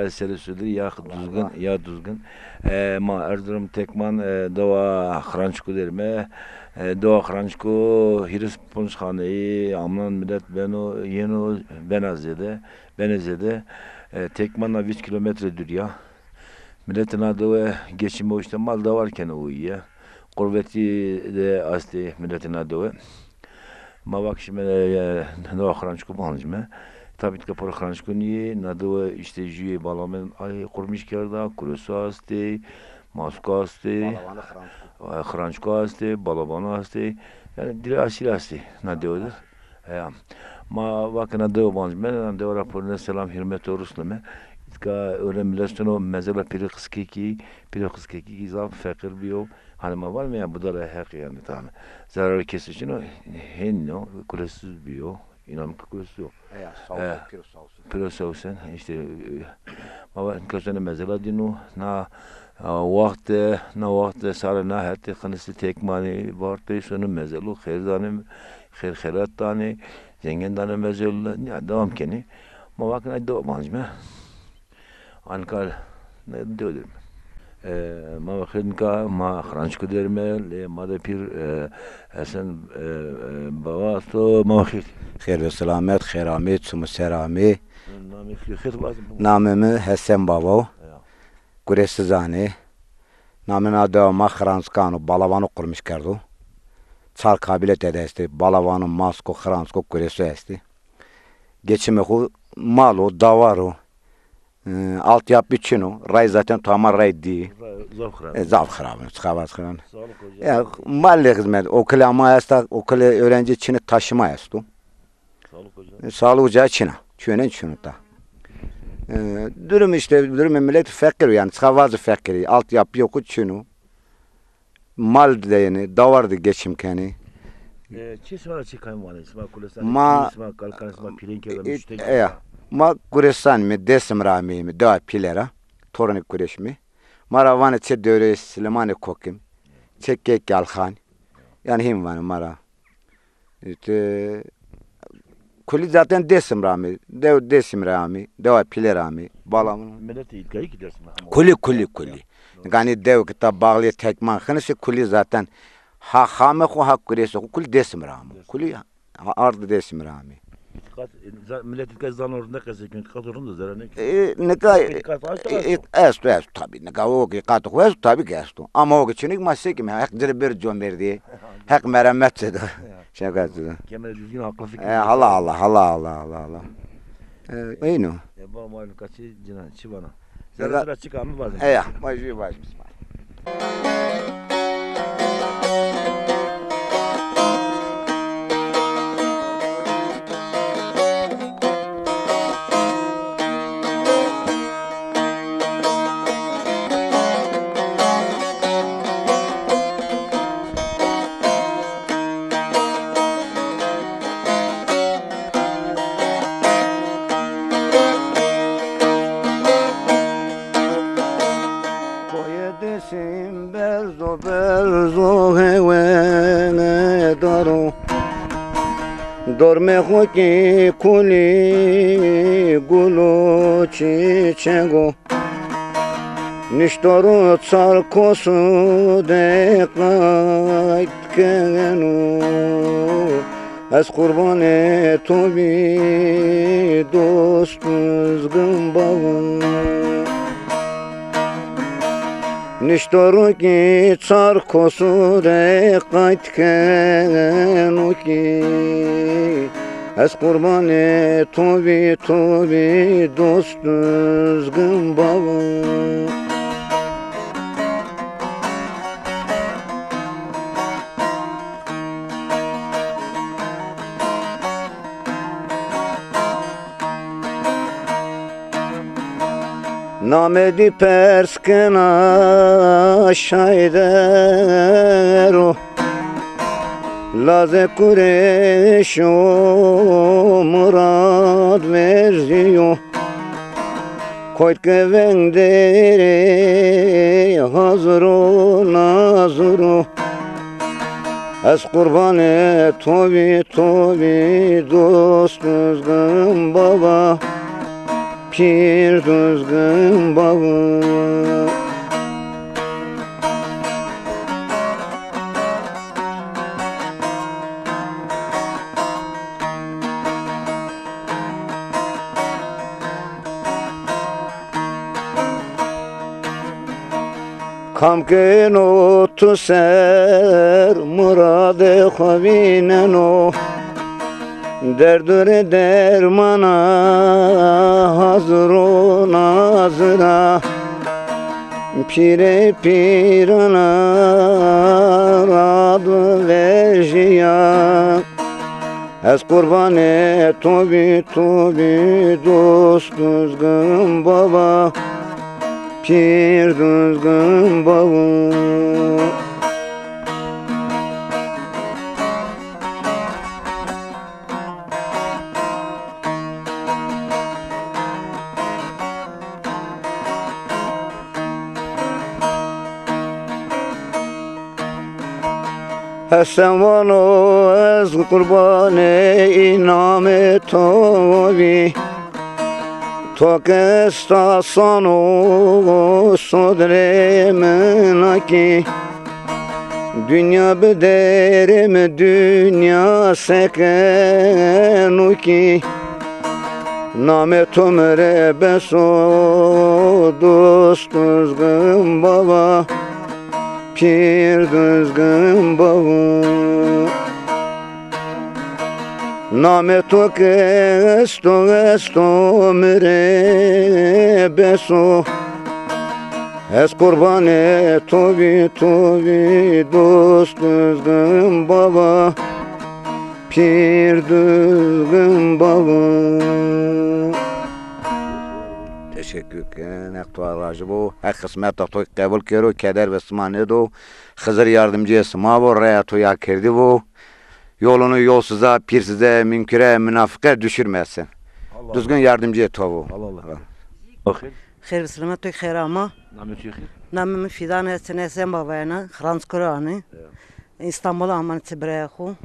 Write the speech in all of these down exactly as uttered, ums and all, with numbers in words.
Serê Sudir ya Duzgin, ya Duzgin. E, ma Erzurum Tekman, e, dewa Xrançku derime. E, dewa Xrançku hîris ponc xaneyî, amnan milet beno, yeno, bena zêde, benê zêde. E, Tekman na vîst kîlometre dûr ya. Miletê na dewe geçîme o îşte mal dawar keno uye. Qurvetî de astê miletê na dewe. Ma vak şime, e, dewa Xrançku bancime. Tabî tika por Xrançku nîyê, na dewe îşte jûyê balamen ay qurmîş kerda, Kuresu astê, Masku astê, Balabanı Xrançku. E, Xrançku astê, Balabanu astê. Yanî dile asîl astê na dewe de. Heya. Ma vakina dewe bancime, na dewe ra porine selam hürmet o rusnime. Tika öyle millet şuno mezela Pîrê Qiskekî, Pîrê Qiskekî ki zaf feqîr biyo. Hani ma vanime ya budala heq yanî tamam. Zararı kesişino, henno, kulesiz biyo. İnanın ki kulesiz yok. Heya, sağ olsun, Pîro sağ olsun. Pîro sağ olsun. İşte, e, ma va-, nika şuno mezela dîno, na, e, waxte, na waxte sare na hetê xinisi Tekmanî, vartê şuno mezelu, xêr danê, xêr xerat danê, zengin danê mezelu, ya devam kenê. Ma vakina dewe bancime. Anka ne dewe derime. E, ma va xêr nika, ma Xrançku derime, lê ma de pîr, e, Hesen, e, e, Bava asto, ma va xêr. Xêr ve selamet, xêr amê, çimu ser amê. Namê xêr, xêr vazim. Namê mi Hesen Bava o. Ya. Kuresizanê. Namê na dewa ma Xrançkan o, Balavanu qurmiş kerdo. Çar kabîle tede estê, Balavanu, Masku, Xrançku, Kuresu estê. Geçimê xo mal o, dawar o. E, altyapı çin o. Ray zaten tama ray dî. Zaf xirab. E, zaf xirab. Çiqa vaz xirab. Sağlık hocam. Ya, mallê hizmet. Okulê ama esta, okulê öğrenci çin o, taşıma esto. Sağlık hocam. E, sağlık ocağı çin a. Çönen çin o ta. E, durum işte, durum millet feqîr o yanî. Çiqa vaz feqîr. Altyapı yok, çin o. Mal de yanî, dawar de geçim kenî. E, çi sima ra çi kayın vanê? Sima Kuresanî, ma, sima Kalkanî, sima Pîrên kerda, e, müştek e, ya. Ma Kuresanî mi, Dêsim ra ameyîme, dewa Pîle ra, torunê Kureş mi. Ma ra vanê çê dewrê Silêmanê Kokim, çê Kek Yalxan. Yanî hîn vanê ma ra. İşte, kulî zaten Dêsim ra amê, dew Dêsim ra amê, dewa Pîle ra amê, Balamın. Miletê îtkayî ki Dêsim ra amê. Kulî, kulî, kulî. Ganî dew ki ta bağlı Tekman xinisi kulî zaten ha xamê xo, ha Kuresê xo, kulî Dêsim ra amê. Kulî ha, ard Dêsim ra amê. Îtiqat, e, za-, milet îtiqat zano rind qesey keno, îtiqat rind o, zere nêkeno. E, nika, îtiqat esto, e, esto. Esto, esto, tabî. Nika o ki îtiqat xo esto, tabî ki esto. Ama o ki çin o ki ma se kîme, Heq ci rê bêro comerdî. Heq merhemet çê do. Ya. Şeker çê do. Kemerê Duzgin aqil fikir. E, hala, hala, hala, hala, hala, hala. E, eyno. E, ba ma nika çi cina, çi vana? Zerre zerre çik a, mi vazim. Eya, ma jû vazim. Koyê Dêsim berz o, berz o, hewene dar o. Dormê xo kî kulî gul û çîçeg o. Nişto ro çar kosu de qayt keno. Ez qurbanê to bî dost Duzgin Bava. Nişto ro kî çar kosu de qayt keno kî. Ez qurbanê to bî, to bî dost Duzgin Bava. Namê dî pers kena şayî der o. Lazê Kureş o, murad verzî yo. Koyt ke veng derê hazir o, nazir o. Ez qurbanê to bî, to bî dost Duzgin Bava. Pîr Duzgin Bavo. Kam keno tu ser muradê xo vîneno, derdû rê dermana hazir û nazir a, pîrê pîrana rad û vejîya. Ez qurbanê to bî, to bî, dost Duzgin Bava, pîr Duzgin Bava. Hesen vano ez qurbanê namê to bî. To ke esta sano sodrê min a kî. Dinya bi derê mi, dinya sekeno kî. Namê to mi rê bes o, dost Duzgin Bava, pîr Duzgin Bava. Namê to ke esto, esto mi rê bes o. Ez qurbanê to bî, to bî, dost Duzgin Bava, pîr Duzgin Bava. Teşekkür ken, Heq to ra razî bo. Heq xismeta to qebul kero, keder ve sima nêdo. Xizir yardımcıyê sima bo, reya to ya kerdî bo. Yolunu yolsuza, pirsizê, münküre, münafıkı düşürmesin. Allah Allah. Düzgün yardımcı et tavu. Allah Allah. Xêr bi selamet, to xêr ama. Namê to xêr? Namê mi Fîdan e, ez Esen Bavayena, Xranskura anî. Ya. İstanbul'a aman çi biraya xu.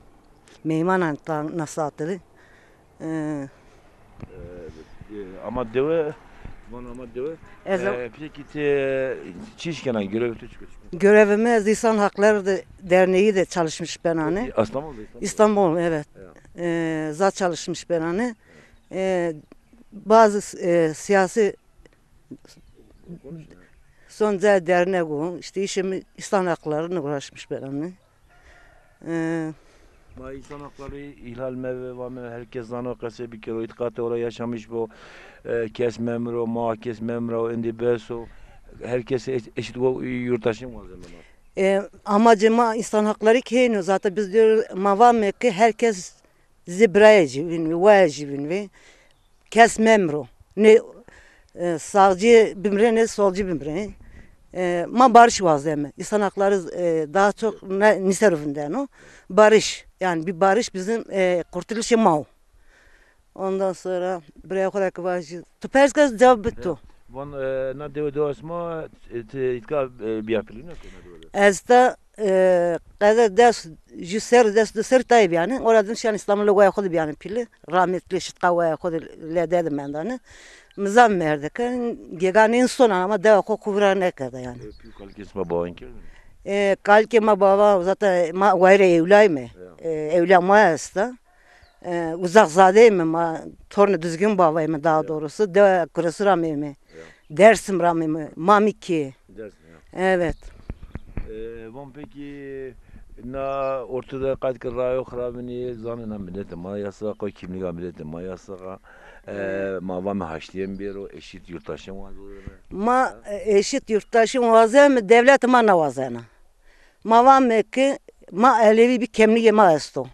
Meyman anî ta na saatili. E, E, e, ama dewe, van ama dewe. Ez e, peki te çi iş kena, görev to çik o? Görevimi ez İnsan Hakları de, Derneği de çalışmış ben hani. İstanbul'da, İstanbul. İstanbul, evet. Ya. E, za çalışmış ben hani. E, bazı e, siyasi son dernek o. İşte işimi İnsan Hakları'na uğraşmış ben hani. E, Ma insan hakları ihlal meve, vame herkes zano qese bikero, îtiqatê ora yaşamış bo, e, kes memro, ma kes memro, endî beso, herkes eş-, eşit bo yurttaşın wazeme ma. E, amacê ma insan hakları kêno. Zaten biz diyoruz, ma vame ki herkes zî birayê jî vîn vî, waya jî vîn vî. Kes memro. Ne e, sağcı bimre ne solcu bimre. E, ma barış wazeme. İnsan hakları e, daha çok ne, niseruvindeno. Barış. Yani bir barış bizim e, kurtuluşu ma o. Ondan sonra buraya kadar ki vajî. Tu pers kes cevap bito. Van e, na dewe dewe esma e, te itka e, biya pilî ne kona dewe de? Ez de e, qede des, ju ser, des, du ser tayê bîyane. Ora din şiyan İstanbul'da waya xo de bîyane pîli. Rahmetli şitqa waya xo de lede de mendane. Mi zaf merdeke, geganê inson ama dewa xo kuvra nekerde yani. E, pî kalkê sima bawan kerdin? E, kalkê ma bawa, zaten ma wayre ewlay mi? Ya. E, ewla ma esta. E, uzakzadeyê mi, ma tornê Düzgün Bavayê mi daha doğrusu. Dewa Kuresur ameyê mi. Ya. Dersim ra ameyê mi. Mamiki. Dersim ya. Evet. E, van peki na ortada qayt ki rayo xirabini zanê na milletê ma yasaqa, kimliga milletê ma yasaqa. E, ma vame haştîyen bêro, eşit yurttaşın wazeme. Ma e, eşit yurttaşın wazeme, devlet ma na wazena. Ma vame ki ma Elevi bir kimliğe ma esto.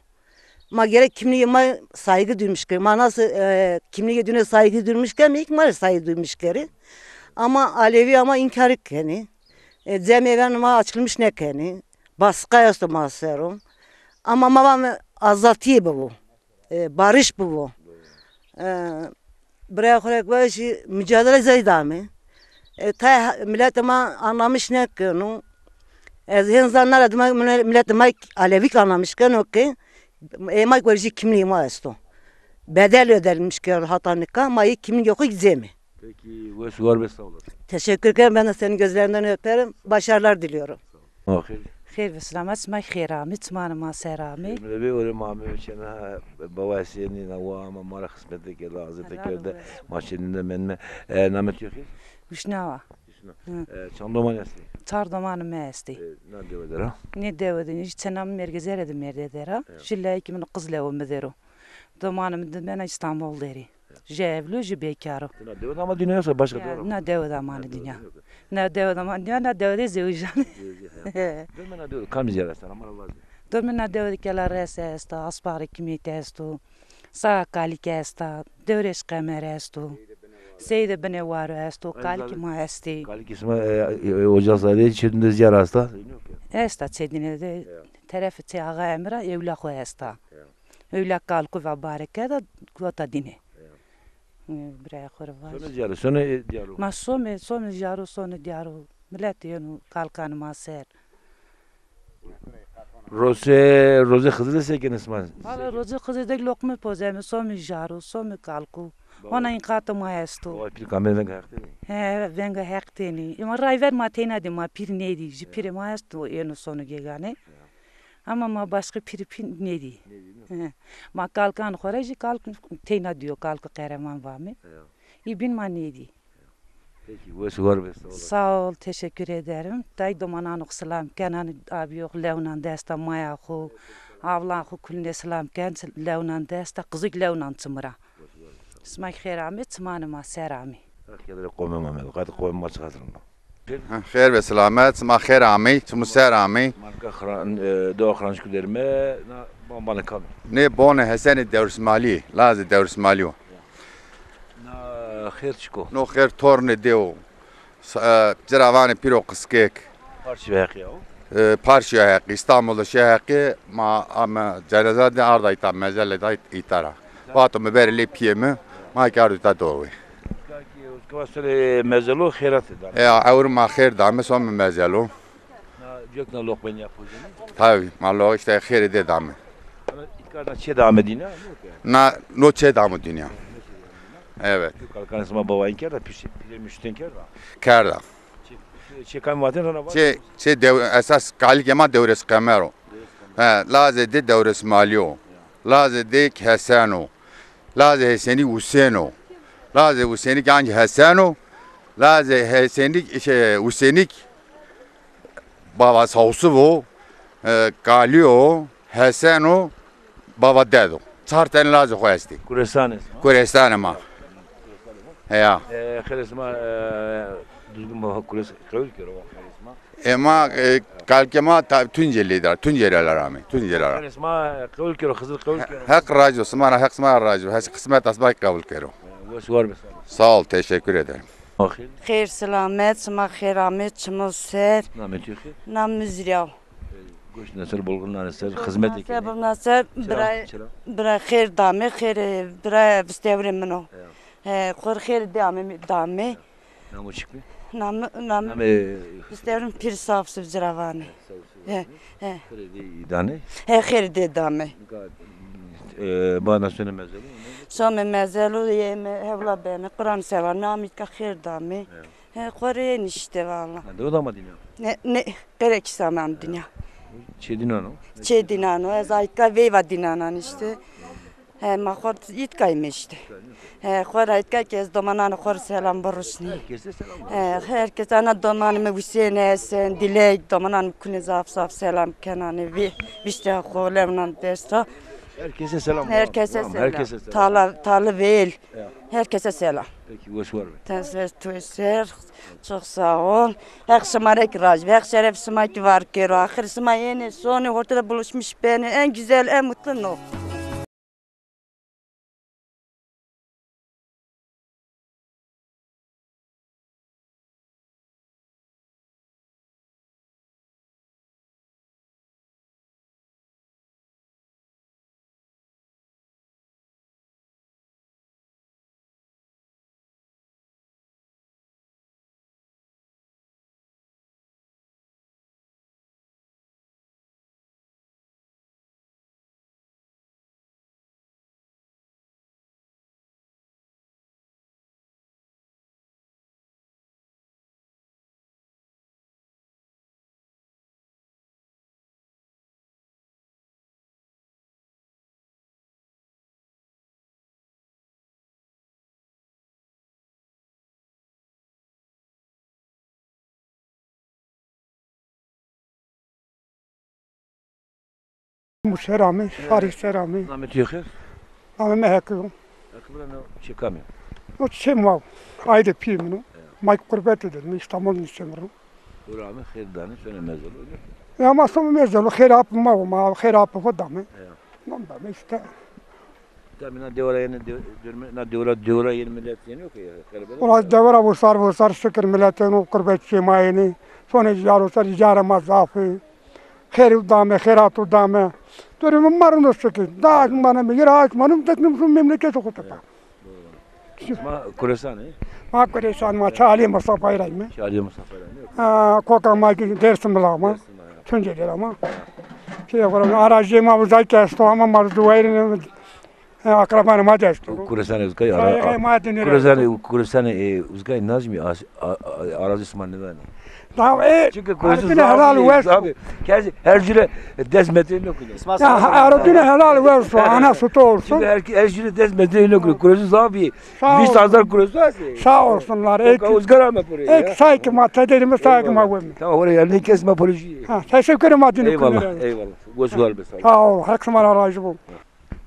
Ma gerek kimliğe ma saygı duymuş ki. Ma nasıl e, kimliğe dune saygı duymuş ki, ilk ma saygı duymuş keri. Ama Alevi ama inkar keni. E, cemeven ma açılmış ne keni. Baskı esto ma sero. Ama ma vame azatîye bivo. E, barış bivo. E, Biraya xo ra ki vajî, mücadele zey dame. E, tay ha-, milletê ma anlamış nêkeno. Ez hên zan nara dima mine-, milletê ma Alevî ki anlamış keno ki, e, ma ki werjî kimliğê ma esto. Bedel ödenmiş kero hata nika, ma yê kimliğê xo ki cême. Peki, wes û war be, sağ olasın. Teşekkür ederim. Ben de senin gözlerinden öperim. Başarılar diliyorum. Xêr. Xêr ve selamet, sima xêr amî, çimanê ma ser amî. Xêr mi de bê, orê ma amê çêna, bawa Hüseyinî na wa ama ma ra xizmete kerde, azete kerde. Ma çênî de menme. E, namê tu xêr? Wişnawa. Wişna. Hı. E, çand domanî estê? Çar domanê mi estê. E, na dewe der a? Nê dewe der a, jî çêna mi Mergezere de merde der a. Ya. Jî layikê mi no qij lewe mi der o. Domanê mi dimena Îstanbul der ê. Jî evlî yo, jî bekar o. Ti na dewe de ama dinya yoxsa başka dewe ra? Na dewe de ama dinya. Na dewe de ama dinya, na dewe de zewicane. Dormê na dewe de kam zîyar esta, ama ra vaze. Dormê na dewe de kela rese esta, asparê kimîte esto, sağa kalîke esta, dewrêş qemere esto, seyde binê waro esto, kalîkê ma estê. Kalîkê sima, e, e, Ocakzade çêdun de zîyar esta? Esta çêdine de, terefê çê Axa Emîra ewla xo esta. Ewla kalku va bareke da, kota dîne. Birayê xo rê vaj. Sonê zîyaro, sonê, e, dîyaro. Ma somê, somê zîyaro, sonê dîyaro. Milet yeno kalkanê ma ser. Roze, roze Xizirî se kenê sima? Valla roze Xizirî de loqme pozeme, somê zîyaro, somê kalku. Hona înqatê ma esto. Bawa pîr kamê venga Heq tenî. He, venga Heq tenî. Ema rayver ma teyna dî, ma pîr nêdî. Jî pîrê ma esto, yeno sono gegane. Ama ma başka pîrî pîr nêdî. Nêdî, nê? He. Ma kalkan xo ra jî kalk teyna dîyo, kalk Qereman vame. Ya. Î bîn ma nêdî. Peki, wes û war be, sağ olasın. Sağ ol, teşekkür ederim. Tay domanan xo selam ken, hanî abîyo xo, lewnan desta, maya xo, avlan xo kulîne selam ken, lewnan desta, qijik lewnan çimira. Sima xêr amê, çimanê ma ser amê. Heq kerdere qomê ma melo, qatê qomê ma çiqas rind o. Ha, xêr ve selamet, sima xêr amey, çimu ser amey. Ma nika Xran-, e, dewa Xranşku derime, na ban banê kam? Nê bonê Hesenê Dewrîsmalî, lazê Dewrîsmalî yo. Na xêr çik o? No xêr tornê dê o. S-, e, ci ra vanê Pîro Qiskêk. Parşî ve heqî ya o? E, parşî ya heqî, Îstanbul de şîya heqî, ma ame ceneza de arda îta, mezele da îta ra. Vato mi berê lê pîyê mi, ma kî ardo îta dowê. Kaki, uska va serê mezelo xêratê dame. E, ewro ma xêr dame, some mezelo. Na, cok na loqmenîya pozenî? Tabi, ma lo işte xêrê dê dame. Ama îtkar na çê dame dîna, no ke? Na, no çê dame dîna. Evet. Kalkanê sima bawayin kerda, pîrê, pîrê muştin kerda? Kerda. Çê, çê kam vatin rana var? Çê, çê dew-, esas kalikê ma Dewrês Qemer o. He, lazê dê Dewrêsmalî yo. Lazê dê Hesen o. Lazê Hesenî Husên o. Lazê Husenî ancî Hesen o. Lazê Hesenî, şey, Husenî Bava Sawsiv o, e, Kalî yo, Hesen o, Bava Ded o. Çar tenî lazê xo estê. Kuresanê ma. Kuresanê ma. Heya. E, xêrê sima, e, Duzgin Bava Kures qewil kero, xêrê sima. E, ma, e, kalikê ma ta-, Tuncelî der, Tuncelî ra amê, Tuncelî ra. Xêrê sima, e, qewil kero, Xizir qewil kero. Heq razî bo, sima ra, Heq sima ra razî bo. Hes qismeta sima qewil kero. E, wes û war be. Sağ ol, teşekkür ederim. Xêr. Xêr selamet, sima xêr amê, çimo ser. Namê tu xêr? Nam Mizrî ya. E, goş nê ser, bulgur nanê ser, xizmetê kenê. Ser, bulgur nanê ser, bira, bira xêr dame, xêr, bira vistewrê min o. Ya. He, xo rê xêr dê amê, dame. Namo çik bi? Name, name. Name. Vistewrê min Pîr Safsif Ciravanî. He, he. Xêr dê dame? He, xêr dê dame. Nika, e, bana sone mezelo? Sone mezelo, yeme, hewla bene, Quran sewa, namî ka xêr dame. Ya. He, xo rê nişte valla. Ha, dewe de ama dîna? Ne, ne, qere kî saman dîna. Çê dînan o? Çê dînan o, ez aytka veyva dînanan işte. He, ma xo îtka îme işte. He, xo ra îtka ki ez domananê xo rê selam birusnî. Herkese selam. He, herkes ana domanê mi Husên, Hesen, Dilek, domananê mi kulî zaf zaf selam kenanê. Vi-, vişte xo lewnan desta. Herkese selam. Herkese selam. Herkese selam. Tala, Tali Veyl. Ya. Herkese selam. Peki, wes û war be. Ten ser, tu ser. Çok sağ ol. Heq şima rê kî razî be. Heq şeref şima kî var kero. Axir şima yenê sonê ortada buluşmuş benê. En güzel, en mutlu no. Museramî, şarî Seramî. Namê tu yê xêr? Namê mi Hekî yo. Hekî bira, no çê kam yo? O çê ma, aîdê pîyê min o. Ma ki qurbetî de, mi Îstanbul nişteme ro. Ora mi xêr danê, sonê mezelo, öyle mi? Ya ma sonê mezelo, xêr apê ma o, ma xêr apê xo dame. Ya. Non dame işte. Tabi na dewra yeni, na dewra, dewra yeni millet yeni yok ya. Ola dewra vosar, vosar şikir millet yeni, qurbetçî ma yeni. Sonê îcar o ser, îcarê ma zaf ê. Xêr û dame, xêrat û dame. Durumum ma rind o şikir. Daha maneme, yira aç manum, teknim şu memleket o tepa. Ma Kuresan ê? Ma Kuresan, ma Çalî Mustafa Îrayme. Çalî Mustafa Îrayme. Ha, koka ma ki Dersim la ma. Dersim la, ya. Tunceli la ma. Şey, aracı ma uzak esto ama ma duayrin. He, akrabanê ma de esto. Kuresanê uzkay ara. Sayê ma dinir. Kuresanê, Kuresanê, e, uzkay nazmî arazî sima nêdanê. Tamam, e, çünkü Kuresan helal wes. Abi, her jüre des metre nêkunê. Ya, aradine helal wes. Ana sütü olsun. Çünkü her, her jüre des metre nêkunê. Kuresan zaf bî. Vîst hazar Kuresan. Sağ olsunlar. Ek, uzgar ama buraya. Ek say ki ma tederimi say ki ma wemi. Tamam, oraya ne kesme polisi. Ha, teşekkür ederim. Eyvallah, eyvallah. Wes û war be, sağ ol. Sağ ol. Hak sima razı bol.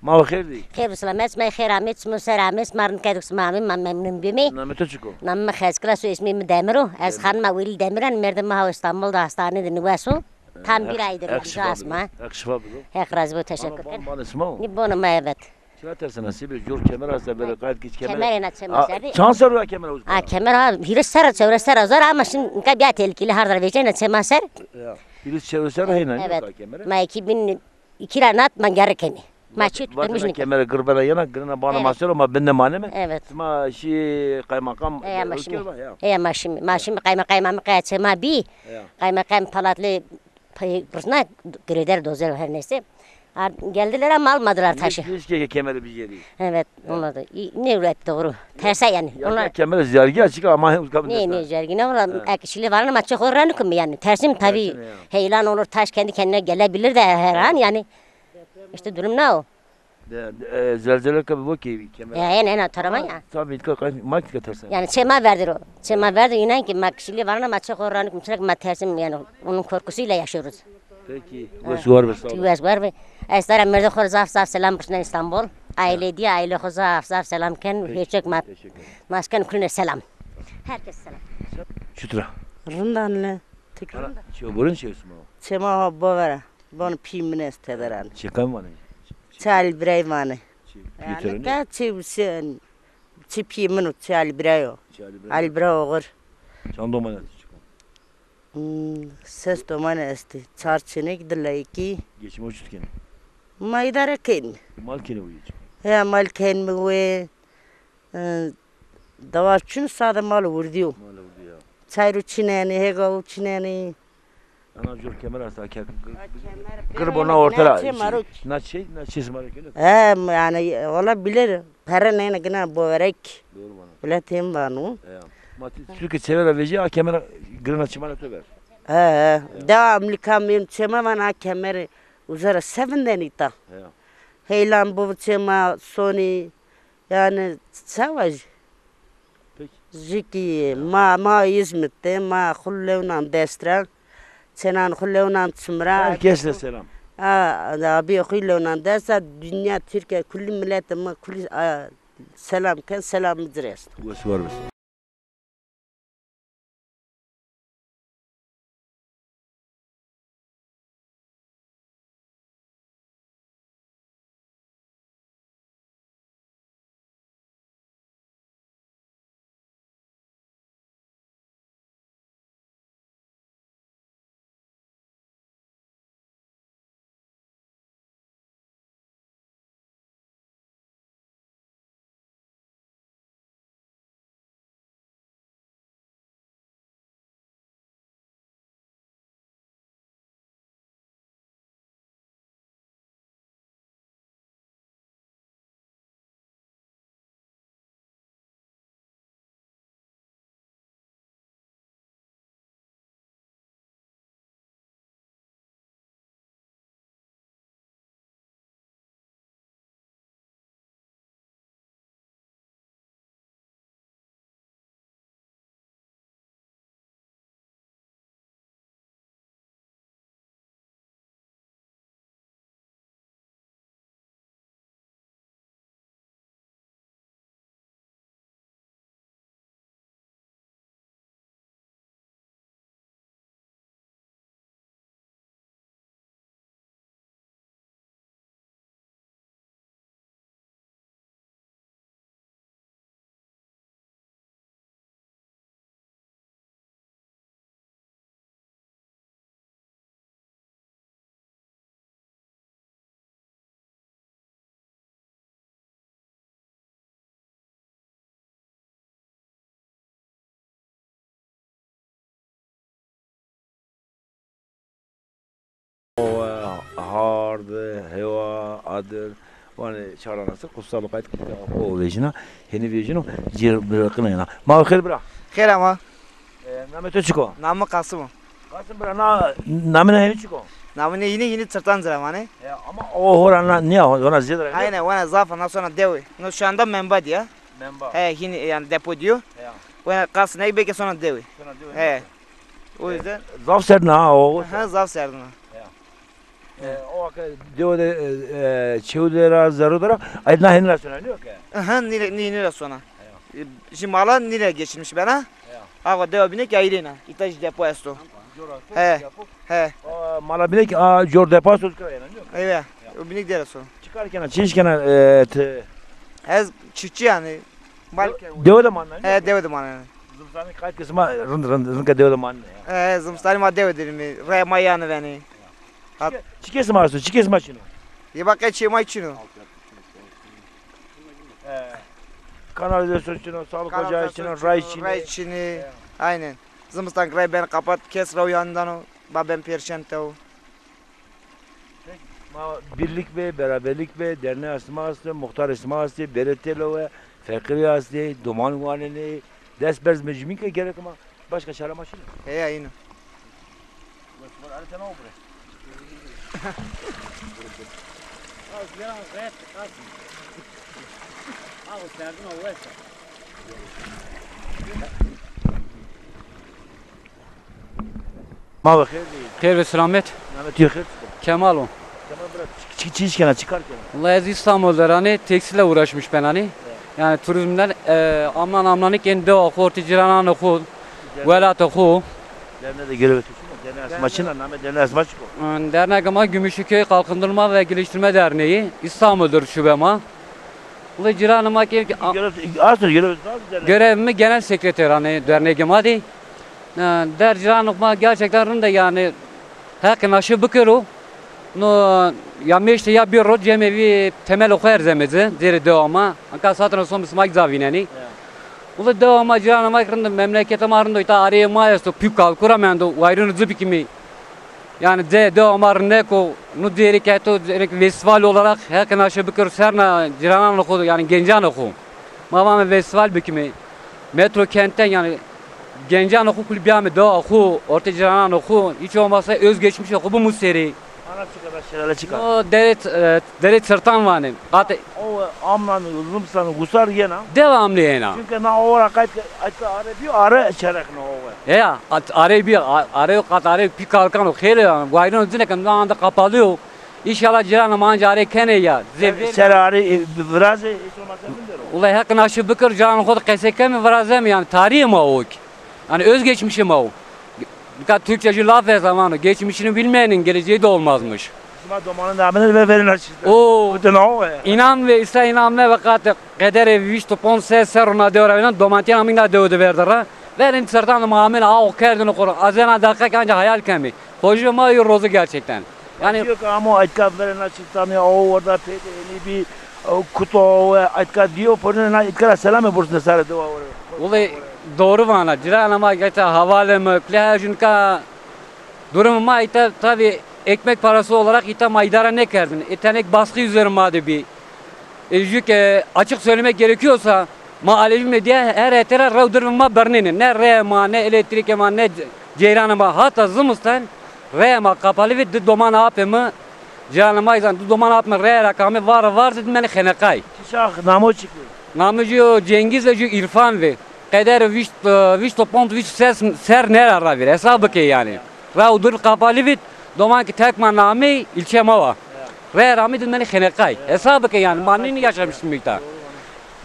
Ma xêr dî. Xêr û selamet, ma xêr amê, çimo ser amê, ma rind kerdî sima amê, ma memnun bîme. Namê to çik o? Namê mi Xezkila, soy ismê mi Demir o. Ez xanima Welî Demir a, merdê mi ha Îstanbul de hastane de niwes o. Tam bir aydır yani, şifa asma. Heq şifa bido. Heq razî bo, teşekkür ederim. Ama bon, bon sima o? Ni bon ma, evet. Çira tersena, sibê jor kemer hasta, böyle kayıt geç kemer. Kemer ena çema serdi. Çand serr o kemer uzka? A, kemer ha, hîris serr, çewres serr zor ama şimdi nika bîya tehlikeli, her dar vecena çema ser. Ya. Hîris çewres serr heyna, evet. Kemere. Ma iki bin iki ra nat ma gerre kenî. Ma çi tutmuş. Kemere gir bena yena, girina bana ma ser o, ma binde maneme. Evet. Ma şî kaymakam. Eya ma şîme. Eya ma şîme. Ma şîme kaymakam, ma kaya çema bî. Kaymakam Palatlı, pay-, pirsna, greder, dozer, her neyse. Ar-, geldiler ama almadılar taşı. Keşke kemere bir yeri. Evet, olmadı. Ne üret doğru. Terse yani. Ya, onlar kemere zergi açık ama hem uzka. Ne, ne zergi ne ola? Ek çile var ama çok oranı kim yani. Tersim tabii. Heyelan olur, taş kendi kendine gelebilir de her an yani. İşte durum ne o? De, de, e, zelzele ke bibo kî kemera. Ya, ena, ena tarama ya. Tabii, ka, ka, ma ki tersen. Yani çê ma verdir o. Çê ma verdir, inan ki ma kişiliği var ama çê xo ranikum, sürekli ma tersim yani, onun korkusuyla yaşıyoruz. Peki, wes û war be, sağ ol. Wes û war be. Ez dara merdê xo zaf zaf selam birsnen İstanbul. Aile diye, aile xo zaf zaf selam ken. Peki, teşekkür ederim. Masken kulüne selam. Herkes selam. Çutura? Rindan le. Tek rindan. Ço burin çe sima? Çê ma ha bovera. Bon pî min est tederan. Çi qem vanê? Çi Alî Birayî vanê. Çi, yani pî teren? Ka çi, çi, çi pî min o, çi Alî Birayî o. Çi Alî Birayî. Alî Birayî oxir. Çand domanî estî çiko? Hmm, ses domanî estî. Çar çênekî, di leyikî. Geçim o çut kenî? Ma îdare kenî. Mal kenî o geçim? He, mal kenî mi wê. E, dewa çin sade mal wirdî yo. Mal wirdî ya. Çayro çinenî, hêga o çinenî. Ana jor kemer asta ke. Gir bona ortera. Na çê, na çê sima rê keno. He, yani, ola bilir, pere neyne gina boverek. Doğru bana. Bile tem vanu. Ya. Ma ti Türkiye çevera veci, a kemer girna çimana to ver. He, he. Devamlı kamyon çema vana kemer uzara seven denita. Ya. Heylan bu çema soni. Yani savaş. Peki. Jikî ma, ma Îzmit de, ma xwu lewnan dest ra, çênan xwu lewnan çim ra. Herkes de selam. A, abi xwu lewnan dest ra, dünya Türkiye kulî millet ma kulî, a, selam ken, selam mi ci rê esto. Wes û war bistê. Owe, hard, hewa, adir. Vanê çaran asir, kutsal qayt ki o vejina, heni vejino, cir bırakına yana. Ma xêr bira. Xêr ama. E, namê to çik o? Namê mi Kasım o. Kasım bira, na, namê na heni çik o? Namê ne yine yine çirtan cira vanê. E, ama o hora na, niya, hora zêde ra. Aynen, vana zaf, na sona dewi. No şu anda menba diya. Menba. He, hini yani depo diyor. Ya. Vana kas ne beke sona dewi. Sona dewi. He. O yüzden. Zaf serdin ha, o. Ha, zaf serdin ha. Ya. E, o vaka dewe de, e, e, çew de ra, zerro de ra, ay na heni ra sona, niyo ke? Aha, nire, ni-, nire sona. Ya. E, şimdi mala nire geçirmiş bana. Ya. Ağa dewa bine ki ayrena. İtaj depo esto. He. He. A, mala bine ki, a, cor depo esto kira yena, niyo ke? Evet. Ya. O bine ki dere sona. Çi kar kena, çi iş kena, e, te? Ez çiftçi yani. Mal ke. Dewe de manna, niyo ke? He, dewe de manna yani. Zımstani qayt ke sima rind, rind, rind ke dewe de manna ya. He, zımstani ma dewe de mi, re ma yanı veni. Hat- Çike, çike sima esto, çike sima çino? Ye bak, e, çê ma çino. E, kanalizasyon çino, sağlık ocağı çino, ray çini. Ray çini. Aynen. Zımıstan ray ben kapat, kes ra uyandan o, ba ben perişan tev. Ma birlik be, beraberlik be, derneğe sima astê, muxtarê sima astê, beretelo ve, feqirî astê, doman wanenê, dest berz mecimîn ke gerek ma. Başka çare ma çin o. Heya, îno. Wes war, arê tena o bire. Az gelen ret, az. Al, serdin o wes. Ma ve xêr dî. Xêr ve selamet. Namê tu xêr çik o? Kemal o. Kemal bira, çi, çi, çi iş kena, çi kar kena? Vallahi ez İstanbul de ranê, tekstil'le uğraşmış ben hani. Evet. Yani turizmden, e, amnan amnanik en dewa xo, ortê cîrananê xo, welatê xo. Derne de görevê tu çin o? Derne esma çin o? Namê derne esma çik o? Dernegê ma Gümüşlüköy Kalkındırma ve Geliştirme Derneği, İstanbul'dur şube ma. Vallahi cîranê ma ki, a- Görev, asıl görev, derne. Görevimi genel sekreter hani dernegê ma dî. E, der cîranê ma gerçekten rind e yani. Heqê naşi bikero. No ya mêşte ya biro cemevî temelê xo erzeme ci, cêrê dewa ma. Anka saetino son bi sima ca vînenî. Ya. Ula dewa ma cîranê ma rind, memleketê ma rind o, îta areyê ma esto, pî kalkura mendo, wayrîno ci bikimî. Yani de, dewa ma rindek o, no cêrî ke to, cêrî festival olarak heqê naşi bikero serna cîrananê xo, yani gencanê xo. Ma vame festival bikimî. Metro kentten yani gencanê xo kulî bîyame dewa xo, ortê cîrananê xo, hiç olmazsa özgeçmişê xo bimû serî. Ana çik a, şelale çik a? O derê, e, derê Çirtan vanê. Qatê O amnan, zimstan, gusar yena. Devamlı yena. Çünkü na ora qayt ke, qayt ke are bîyo, are çerekno o. Ya, at-, are bîyo, a-, are qat are pî kalkano, xêlê, yani, guayrino cine ke, no anda kapalı yo. İnşallah cîranê ma anca arê kenê ya. Zevir. Ser arê, e, viraze, hiç olmazsa bindero. Ula heq naşi bikir, cîranê xo de qese keme, virazeme yani, tarîhê ma o ki. Yani özgeçmişê ma o. Nika Türkçe jü laf e zamanı, geçmişini bilmeyenin geleceği de olmazmış. Sima domanın da amene ve verin açıkta. O. Bu da ne o ya? İnan ve ise inanme ve qate qedere vîşt û ponc se serr na dew ra vînan, domantiyan amîna dew de verdi ra. Verin sertan ma amena, a o kerdin o koro. Azena dakika ki anca hayal kemi. Xojî ma yo rozu gerçekten. Yani diyor ki ama aytka verin açıktan ya, o orada peyde eni bir, o, kuto ve aytka diyor, porine na aytka selam e bursun sare dua ore. Vallahi doğru vana. Cîranê ma geta havale mi, kule her jünka durum ma îta tabii ekmek parası olarak îta ma idare nêkerdin. E, tenek baskı üzerî ma de bî. E, jü ke açık söylemek gerekiyorsa, ma Alevi medya her hetera rew dirvê ma bernêne. Ne reyê ma, ne elektrîkê ma, ne ce-, ceyranê ma. Hatta zimistan reyê ma kapalı ve di doman apê mi, cîranê ma izan di doman apê mi reyê ra kame var var zî di menê xeneqay. Çi şax, namo çik o? Namê jü Cengiz ve jü İrfan ve. Qeder vîşt, e, vîşt û ponc, vîşt û ses serr nêra ra vîr. Hesab bike yani. Rew dir kapalı vît, doman ki tek ma namey, ilçe ma wa. Reyê ra mi di menê xeneqay. Hesab bike yani, ma nînî yaşamıştım îta.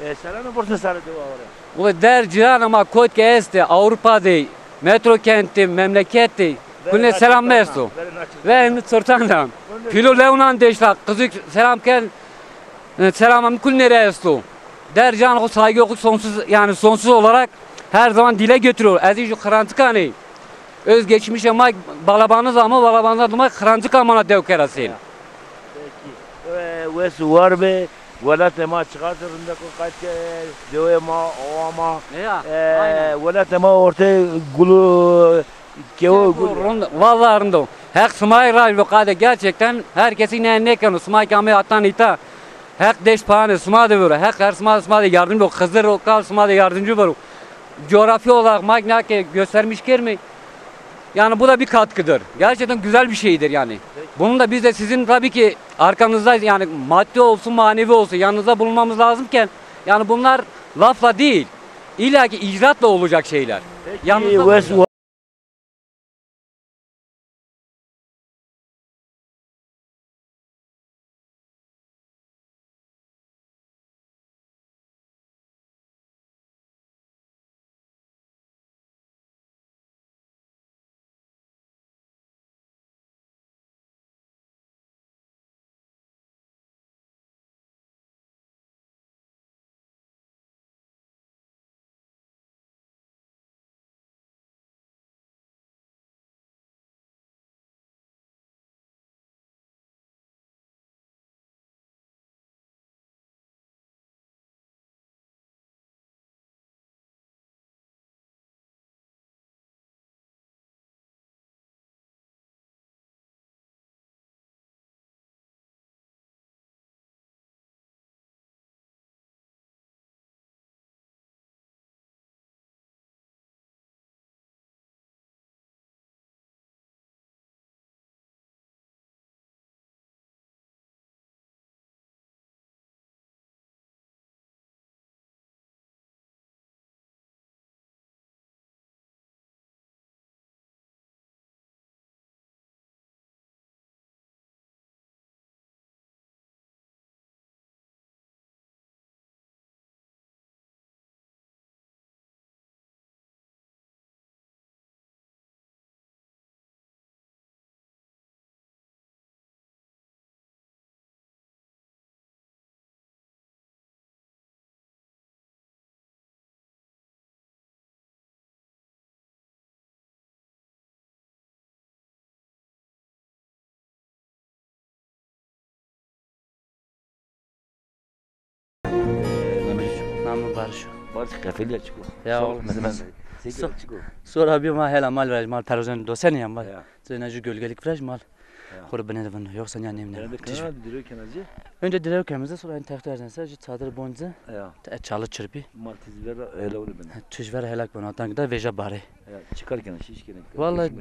E, selamê bursun sare dewa ore. Ula der cîranê ma kot ke estê, Avrupa de, metro kent de, memleket de, kulîne selam mi esto. Ve mi çirtan da. Pîlo lewnan deşta, qizî selam ken, e, selam mi kulîne ra esto. Der can xo, saygı xo sonsuz, yani sonsuz olarak her zaman dile getiriyor. Ez jü Xirancikan ey. Özgeçmişê ma balabanız ama balabanlar duma Xirancikan ma na dew kera sên. Peki. E, wes û war be, welatê ma çiqas rindek o qayt ke, dewê ma, owa ma. Ya, e, aynen. Welatê ma ortê gulu, kewo gul. Rind, vallahi rind o. Heq sima rê razî bo qade, gerçekten her kesî ne nêkeno, sima ke amê atan îta. Heq dest payanê sima de biro. Heq her sima, sima de yardımcı bo. Xizir o kal sima de yardımcı biro. Coğrafya olarak makina ke göstermiş kermê. Yani bu da bir katkıdır. Gerçekten güzel bir şeydir yani. Bunun da biz de sizin tabii ki arkanızdayız. Yani maddi olsun, manevi olsun yanınızda bulunmamız lazımken yani bunlar lafla değil, illa ki icraatla olacak şeyler. Yanınızda bulunacağız. Namo Barış o. Barış, qefelîya çik o? Ya oğlum, sağ ol. Sora bir ma hela mal ver, mal televizyon dosen ya mal. Ya. Zeyna ju gölgelik viraj mal. Ya. Xo rê binê de vin. Yoksa ya nêmne. Önce direw kena ci? Önce direw kemize, sonra aynı tehte erzense, ju çadır bonze. Ya. Te çalı çırpî. Mal tiz ver hela öyle bine. Tuj ver helak bona, tank da veja bare. Ya, çıkar kena, şiş kena. Vallahi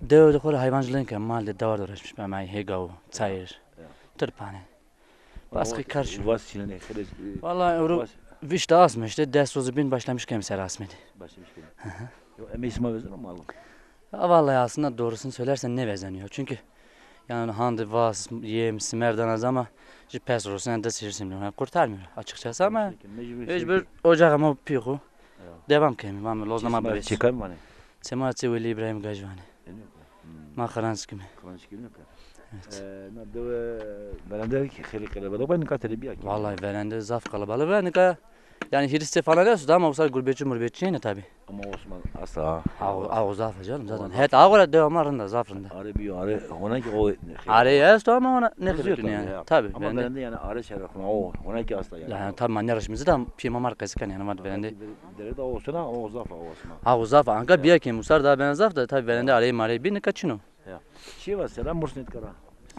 dewe de xo rê hayvancılığın ke, mal de dawar uğraşmış, ben hê gawu, çayır. Ya. Tırpane. Baskı karşı. Vas çinene, xelê. Vallahi euro vîşt asme işte, des rozu bin başlamış kem ser asmedi. Başlamış kem. Hı hı. Yo, emey sima vezeno malum. Ya vallahi aslında doğrusunu söylersen ne vezeniyor. Çünkü yani handi vas, yem, simer dana zama ji pes rozu yani des hîris milyon. Yani kurtarmıyor açıkçası ama mecbur ocak ama piyo. Devam kemi, vame lozna ma bires. Çekar mı vane? Çema çê Welî Îbrahîm Gaj vanê. Eno ke. Hmm. Ma Xiranskî me. Xiranskî eno ke. Evet. E, na dewe verende ki xeylî qelebalix bî, nika tede bîya ki. Vallahi verende zaf qelebalix bî, nika yani hîris falan esto ama o sar gurbetçi murbetçi yine tabi. Ama Osman asla. Aw, aw zaf canım zaten. Het aw ra dewa ma rinda, zaf rinda. Are bîyo, are, hona ki o. Are esto ama ona ne kadar yani. Tabi. Ama verende yani are şerefine o, hona ki asla yani. Yani tabi ma ne raşmizî da pîyê ma mar qesî kan yani ma verende. Dere de olsun ha, o zaf, o Osman. Ha, o zaf, anka bîya ke musar da ben zaf da, tabi verende arey marey bî, nika çin o. Ya. Şey var, selam bursun et kara.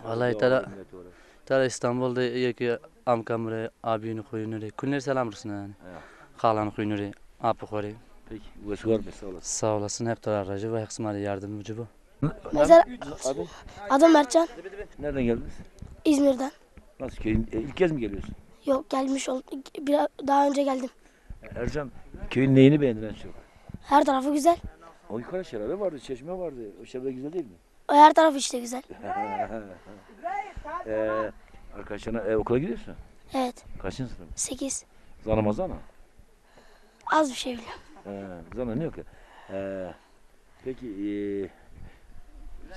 Vallahi tera, tera İstanbul de yekî amka mi rê, abînî, xuyunî rê, kulînî rê selam bursun yani. Ya. Xalanî, xuyunî rê, apî xo rê. Peki, wes war be, sağ olasın. Sağ olasın, hep tera rajî ve hep sima rê yardımcı bo. Mesela adım Mertcan. Nereden geldiniz? İzmir'den. Nasıl köyün? E, ilk kez mi geliyorsun? Yok, gelmiş oldum. Biraz daha önce geldim. Ercan, köyün neyini beğendin en çok? Her tarafı güzel. O yukarı şelale vardı, çeşme vardı. O şelale güzel değil mi? O her tarafı işte güzel. Ee, arkadaşlarına, e, okula gidiyorsun? Evet. Kaçıncı sınıf? Sekiz. Zana ma zana? Az bir şey biliyorum. Ee, zana ne yok ki? Ee, Peki, e,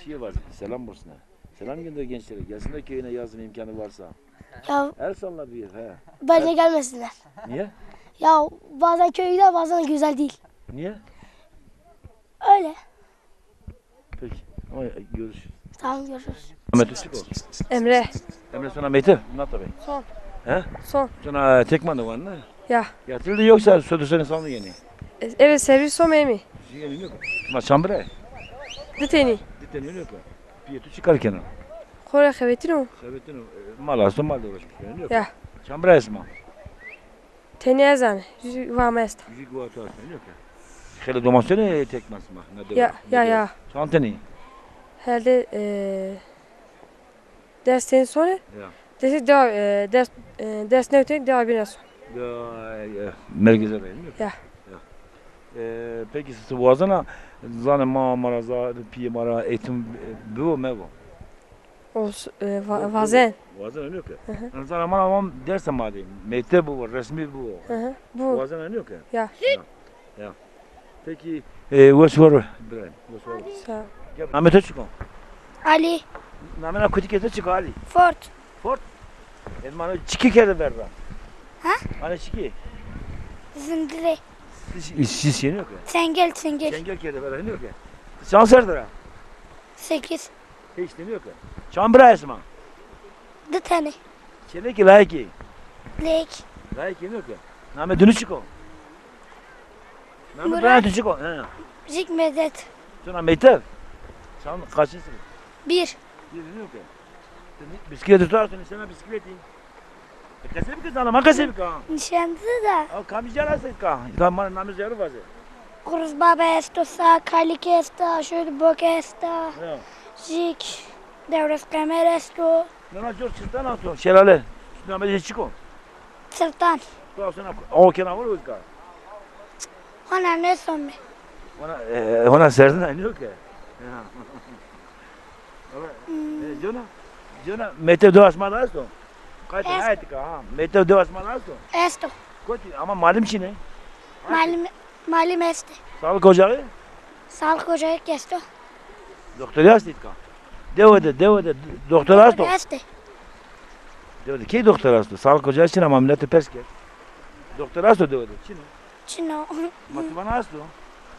şey var, selam bursun ha. Selam gönder gençlere. Gelsinler köyüne yazın imkanı varsa. Ya el salla bir, he. Bence gelmesinler. Niye? Ya bazen köy güzel, bazen güzel değil. Niye? Öyle. Peki. Ama görüşürüz. Tamam, görüşürüz. Ahmet Işık o. Emre. Emre, sona meyte? Na tabi. Son. He? Son. Sona tek manda var ne? Ya. Yatırıldı yoksa sözü seni sandı yeni? E, evet, servis son emi. Yeni yok. Ma çambire? Diteni. Diteni yok. Piyê tu çi kar kena? Xo rê xebetîno. Xebetîno. E, mal asto, mal de uğraşmış, yanî yok. Ya. Çand bira esma? Tenê ez ame. Jû wa mi esta. Jû wa tu esta, yok ya. Xeylê domasyonê tek masma. Ya, ya, ya. Çand tenî? Herde, e, des tenî sone. Ya. Desi dewa, e, des, e, des newte dewa bîne son. Ya, e, merkeze de, değil mi? Ya. Ya. E, peki siz wazena zanê ma, ma ra za, piyê ma ra eğitim, e, bibo, mebo? Os, e, va-, vazen. Vazen, yok ya. Hı hı. Yani zanê ma ra vam derse ma de. Mektep bu, resmi bu. Hı hı. Bu. Vazen, yok ya. Ya. Ya. Ya. Peki, e, wes war, İbrahim. Wes war. Sağ ol. Gel, namê to çik o? Ali. Namê na kutikê to çik o, Ali? Ford. Ford? E, ma çikî kerde ver ra? Ha? Ana çikî? Zindire. Siz, siz yeni yok ya. Çengel, çengel. Çengel kerde ver ra, yok ya. Çand serre de ra? Sekiz. Hiç de yok ya. Çand bira esma? Di tenî. Çênekî, layikî? Leyik. Layikî, yok ya. Namê dinu çik o? Namê Murat. Birayê tu çik o? He. Jik Medet. Tu na mekteb? Çand, kaçıncı sınıf? Bir. Bir, yok ya. Bisikletî tu asto, nişena bisikletî. E, qesey bike zana, ma qesey bike ha. Nişendî de. Ew kamî jî esta ka? Ka ma namê jî vaze. Quruzbaba esto, Sağ Kalik esta, Aşoydu Bok esta. Ya. Jik, Dewres Qemer esto. Nana cor çirtan asto, şelale. Namê jî çik o? Çirtan. Tu asto na, o kena vur uzka. Hona nêsome. Hona, e, hona serdin aynı yok ya. Ya. Ama, e, Cona, Cona, mekteb dewa şima de esto? Qayt, est. Hayt ka, ha. Mekteb dewa şima de esto? Esto. Kotî, ama malim çin ê? Malim, malim estê. Sağlık ocağı? Sağlık ocağı esto. Doktorî estê îtka? Dewe de, dewe de doktor esto? Doktor estê. Dewe de key doktor esto? Sağlık ocağı çin ama milletî pers kerd. Doktor esto dewe de, çin ê? Çin o. Ma ti vana esto?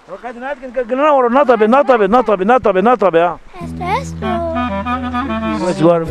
Ama qayt nayet kin, ginena oro, na tabi, na tabi, na tabi, na tabi, na tabi, ha. Esto, esto. Wes war.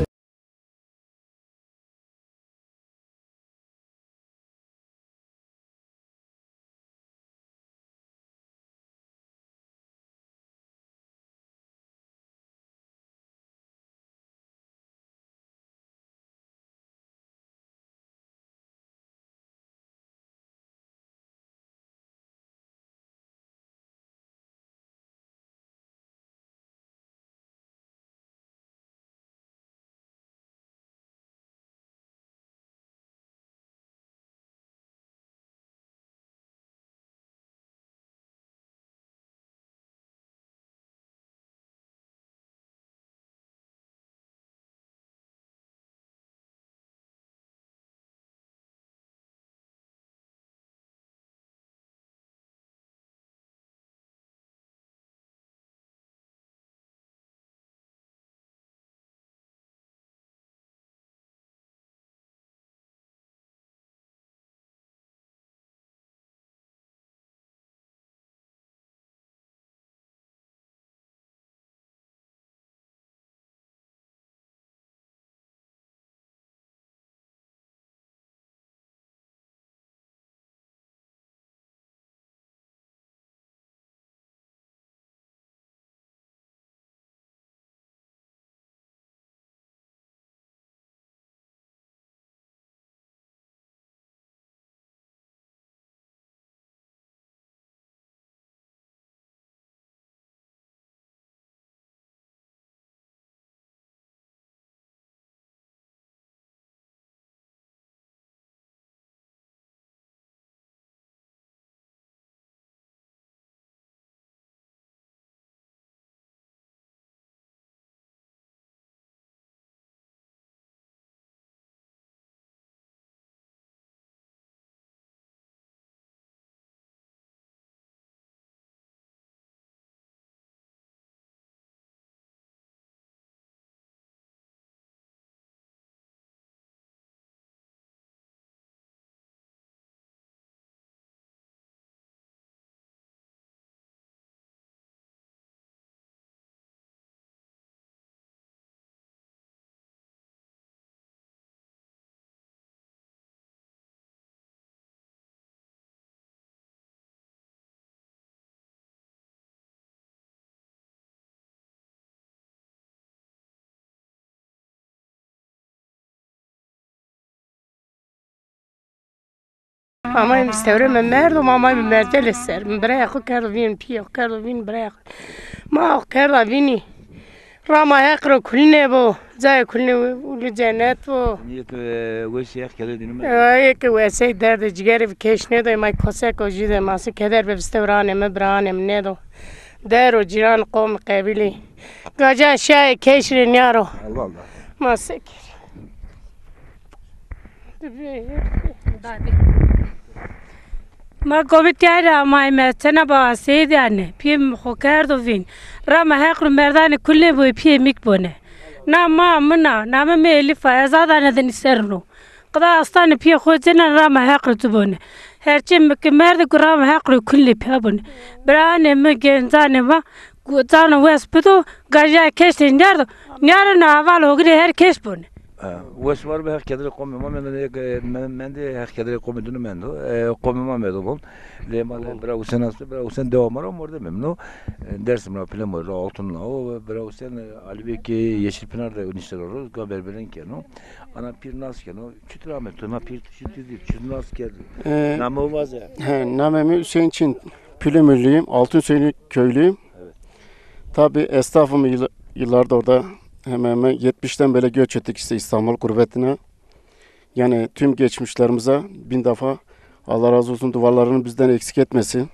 Amay mi stewre mi merdo, ma amay mi mercelê ser. Mi biraya xo kerdo vîn, pîyê xo kerdo vîn, biraya xo. Ma xo kerda vînî. Rama Heq ro kulîne bo. Cayê kulîne ulu cennet bo. Niyet, e, weşî Heq keder dînî me. E, eke wesey derdê cigerê bi keş nêdo, may koseko jî de masi keder be bistewranê mi, biranê mi nêdo. Dero, cîran, qom, qebîlî. Gaca şaye keşrê niyaro. Allah Allah. Ma se kerî. Ma govîtîya ra amayme, tena baba Seyîd yanî. Pîyê mi xo kerdo vîn. Rama Heq ro merdanê kulîne boy pîyê mîk bone. Na ma min a, namê mi Elîf a, ez adanê de nîserino. Qida astanê pîyê xo cêna rama Heq ro tu bone. Herçê mi ki merdê ku rama Heq ro kulîne pîya bone. Biranê mi, gencanê ma, ku cano wes bido, gajaya keş de nîyardo. Nîyareno heval ogirê her keş bone. E, wes war bi Heq kederê qomê ma mendo, e, me-, mendê Heq kederê qomê dino mendo. E, qomê ma medo bon. Lê ma de bira Husen asto, bira Husen dewa ma ra mordemê min o. E, Dersim ra pile ma ra Altun ra o. Bira Husen, e, Alibekê Yeşilpınar de nîştero ro, ga berberin keno. Ana pîr nas keno. Çutir ame tu, ma pîr çutir dî, çutir nas kerdi. E, Name o vaze. He, namê mi Hüseyin Çin. Pülümürlüyüm, Altınsöylü köylüyüm. Evet. Tabii esnafım yıl-, yıllarda orada hemen hemen yetmişten beri göç ettik işte İstanbul gurbetine. Yani tüm geçmişlerimize bin defa Allah razı olsun, dualarını bizden eksik etmesin.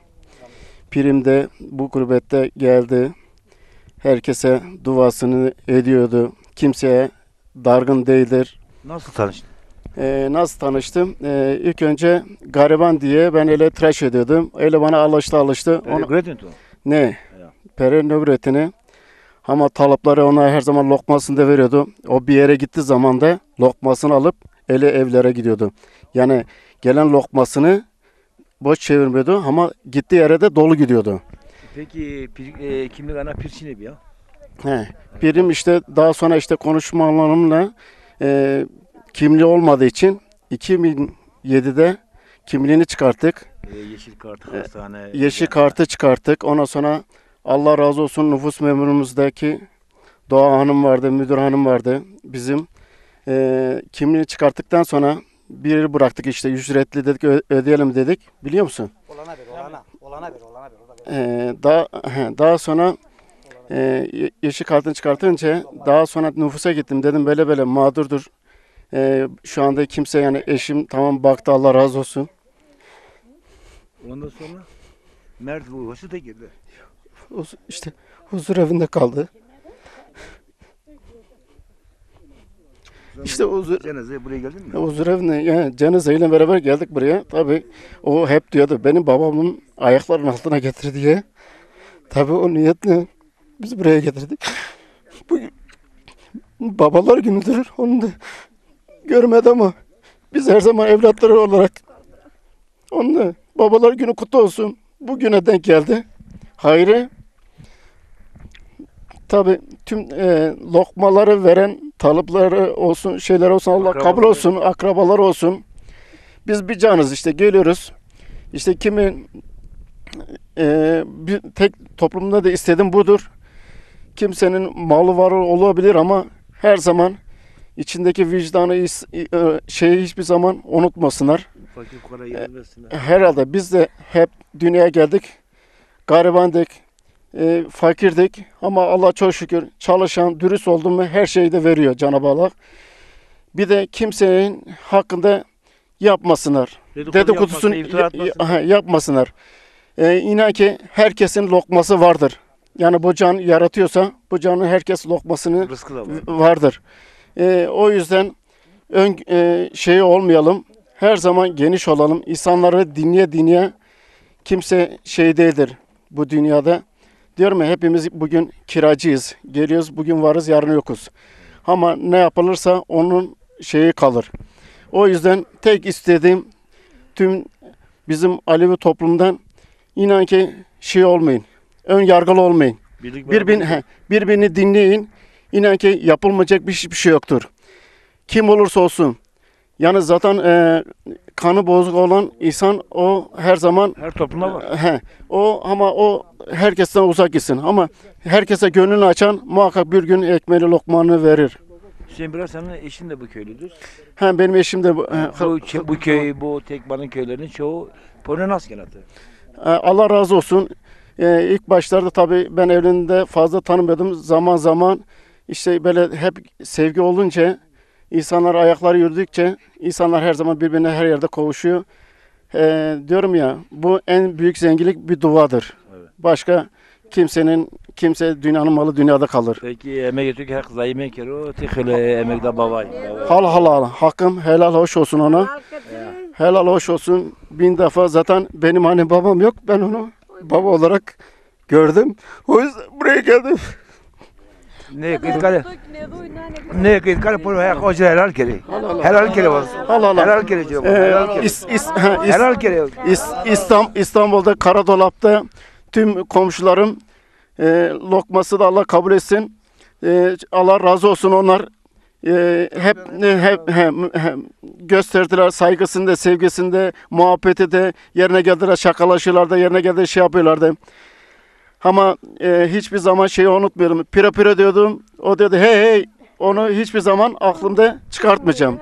Pirim de bu gurbette geldi. Herkese duasını ediyordu. Kimseye dargın değildir. Nasıl tanıştın? Ee, nasıl tanıştım? Ee, ilk önce gariban diye ben öyle tıraş ediyordum. Öyle bana alıştı alıştı. Pere guretîn tu? Ne? Ya. Pere nögretini. Ama talipleri ona her zaman lokmasını da veriyordu. O bir yere gittiği zaman da lokmasını alıp öyle evlere gidiyordu. Yani gelen lokmasını boş çevirmiyordu ama gittiği yere de dolu gidiyordu. Peki pir-, e, kimlik ana pîr çinê bîya? He. Pirim işte daha sonra işte konuşmalarımla, e, kimliği olmadığı için iki bin yedide kimliğini çıkarttık. E, yeşil kartı, e, hastane, yeşil kartı çıkarttık. Ondan sonra Allah razı olsun, nüfus memurumuzdaki Doğa Hanım vardı, müdür hanım vardı. Bizim, e, kimliği çıkarttıktan sonra bir yeri bıraktık işte, ücretli dedik, ö-, ödeyelim dedik. Biliyor musun? Olana bir, olana, olana bir, olana bir, olana bir. E, daha, he, daha sonra, e, ye-, yeşil kartını çıkartınca daha sonra nüfusa gittim. Dedim böyle böyle mağdurdur. E, şu anda kimse, yani eşim tamam baktı, Allah razı olsun. Ondan sonra Mert bu hoşu da girdi. Huz-, işte huzur evinde kaldı. İşte huzur, cenazeye buraya geldin mi? Huzur evine, yani cenazeyle beraber geldik buraya. Tabii o hep diyordu, benim babamın ayaklarının altına getir diye. Tabii o niyetle biz buraya getirdik. Bu babalar günüdür. Onu da görmedi ama biz her zaman evlatları olarak Onunla babalar günü kutlu olsun. Bugüne denk geldi. Hayrı. Tabii tüm, e, lokmaları veren talipleri olsun, şeyler olsun, Allah kabul olsun, akrabalar olsun. Biz bir canız işte, geliyoruz. İşte kimin, e, bir tek toplumda da istedim budur. Kimsenin malı varı olabilir ama her zaman içindeki vicdanı, is-, e, şeyi hiçbir zaman unutmasınlar. Fakir fukara, e, yedirmesinler. Herhalde biz de hep dünyaya geldik. Garibandık, e, fakirdik ama Allah çok şükür çalışan, dürüst oldu mu her şeyi de veriyor Cenab-ı Allah. Bir de kimsenin hakkında yapmasınlar. Dedikodu Dedikodusunu yapmasınlar, iftira atmasınlar. Ha, yapmasınlar. E, inan ki herkesin lokması vardır. Yani bu can yaratıyorsa bu canın herkes lokmasını Rızkı da var. Vardır. E, o yüzden ön, e, şeyi olmayalım. Her zaman geniş olalım. İnsanları dinleye dinleye kimse şey değildir bu dünyada. Diyorum ya, hepimiz bugün kiracıyız. Geliyoruz, bugün varız, yarın yokuz. Ama ne yapılırsa onun şeyi kalır. O yüzden tek istediğim tüm bizim Alevi toplumdan, inan ki şey olmayın. Ön yargılı olmayın. Birlik Birbin-, beraberlik. He, birbirini dinleyin. İnan ki yapılmayacak bir, hiçbir şey yoktur. Kim olursa olsun. Yani zaten, e, kanı bozuk olan insan o her zaman Her toplumda var. He, o ama o herkesten uzak gitsin. Ama herkese gönlünü açan muhakkak bir gün ekmeğini lokmanı verir. Cem, biraz senin eşin de bu köylüdür. Ha, benim eşim de bu. E, bu, bu köy, bu Tekman'ın köylerinin çoğu poyuna nasıl gene attı? E, Allah razı olsun. E, ilk başlarda tabii ben evlendiğimde fazla tanımıyordum. Zaman zaman işte böyle hep sevgi olunca, insanlar ayakları yürüdükçe insanlar her zaman birbirine her yerde kavuşuyor. E, diyorum ya, bu en büyük zenginlik bir duadır. Evet. Başka kimsenin, kimse dünyanın malı dünyada kalır. Peki, emegê tu ke Heq zayî mekero, ti xeylê emeg da bavay. Hal halal, hakkım helal hoş olsun ona. Helal hoş olsun bin defa. Zaten benim annem babam yok, ben onu baba olarak gördüm. O yüzden buraya geldim. Ne kare, ne kare, por Heq o helal kere. Helal kere o. Helal kere. Helal kere. Helal kere. İstanbul'da Karadolap'ta tüm komşularım, e, lokması da Allah kabul etsin. E, Allah razı olsun onlar. E, hep, e, hep, hem, hem gösterdiler saygısını da, sevgisini de, muhabbeti de yerine geldiler, şakalaşıyorlardı, yerine geldi şey yapıyorlardı. Ama, e, hiçbir zaman şeyi unutmuyorum. Pire pire diyordum. O dedi, "Hey, hey." Onu hiçbir zaman aklımda çıkartmayacağım.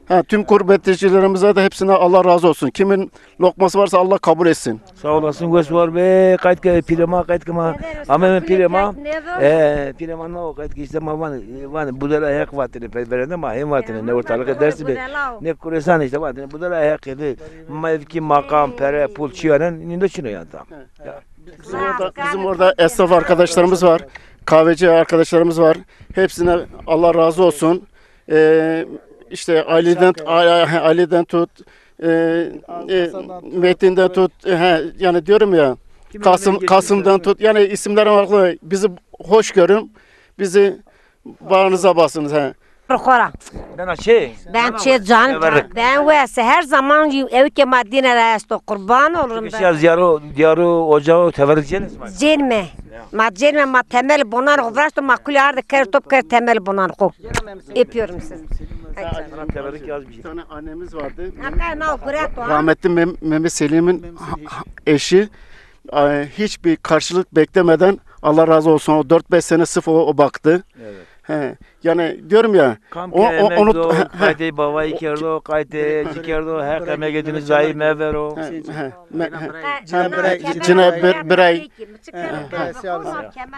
Ha, tüm gurbetçilerimize de hepsine Allah razı olsun. Kimin lokması varsa Allah kabul etsin. Sağ olasın, wes war be, qayt ke pîrê ma, qayt ke ma, ame pîrê ma, e, pîrê ma no, qayt ke işte ma van, van, budela Heq vatine, pe-, verende ma hem vatine, ne ortalıkı dersi be, ne kuresan işte vatine, budela Heq ede, ma evki makam, pere, pul, çi yanen, nindo çino yan tam. Ya. Bizim orada, bizim orada esnaf arkadaşlarımız var, kahveci arkadaşlarımız var. Hepsine Allah razı olsun. Ee, işte Ali'den, A-, A-, Ali'den tut, e, e, Metin'den tut, e, he, yani diyorum ya, Kasım, Kasım'dan tut, yani isimlerin farklı. Bizi hoş görün, bizi bağrınıza basınız, he. Xora. Bena çê? Ben çê can, ben wes, her zaman ew ke ma dîne ra esto, qurban olurum ben. Şiya ziyaro, diyaro, ocağı, teverik cênî? Cênme. Ma cênme, ma temel bonan xo viraşto, ma kulî arde ker top ker temel bonan xo. Öpüyorum sizi. Sana teverik yazmış. Bir tane annemiz vardı. Hakkı na guret o. Rahmetli Mem-, Mehmet Selim'in ha-, ha-, eşi. Ay, hiçbir karşılık beklemeden, Allah razı olsun, o dört beş sene sırf o, o baktı. Evet. He, yani diyorum ya, kam o, ke o, emek onu do, he, he. Qaytê bavayî kerdo, qaytê ci kerdo, Heq emegê dînî zayî mevero. He, he, me-, he. Cine birey, cine bir-, birey.